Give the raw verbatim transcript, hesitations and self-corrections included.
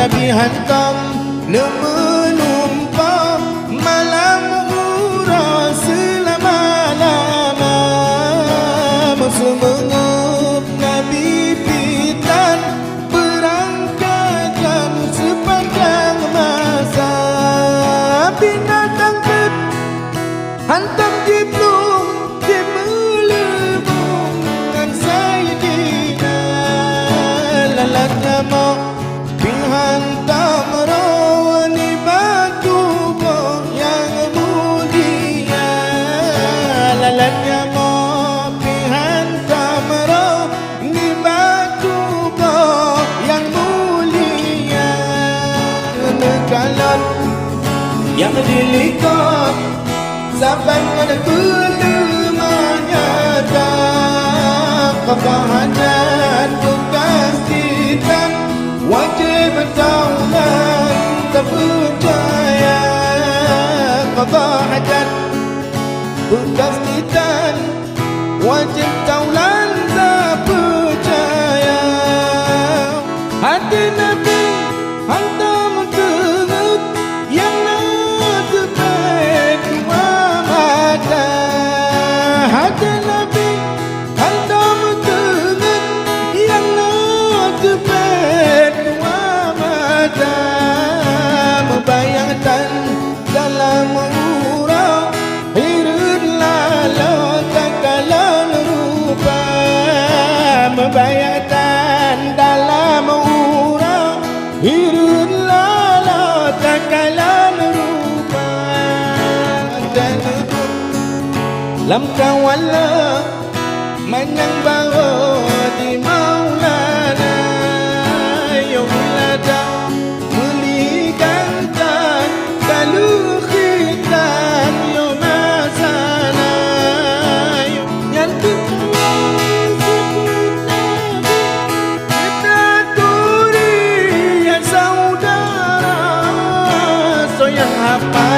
Nabi hantom neumeunumpang malam uroe seulama-lama. Meuseumeungeup Nabi pih tan beurangkat lam seupandang masa. Binatang peuet hantom jiplueng jimeuleumeung ngon Saidina. Lalat nyamoe pih hantom rôh nibak tuboh nyang mulia. Lalat nyamoe pih hantom rôh nibak tuboh nyang mulia. Neukalon nyang dilikot saban ngon peuleumah nyata. Qadha hajat beukasih tan wajéb taulan tapeucaya. Qadha hajat beukasih tan wajéb taulan tapeucaya. Até Nabi hantom teungeut nyang na teupet dua mata. Até Nabi hantom teungeut nyang na teupet dua mata. Meubayang tan dalam uroe, hireuen laloe takalon rupa. Meubayang tan dalam uroe, hireuen laloe takalon rupa. Dan lam kawan lom manyang barô di Maulana, yoh lada meuli gata ka lheueh khitan, yoh masana, yoh nyan teuma seubut Nabi, kita turi ya saudara, soe nyang hafal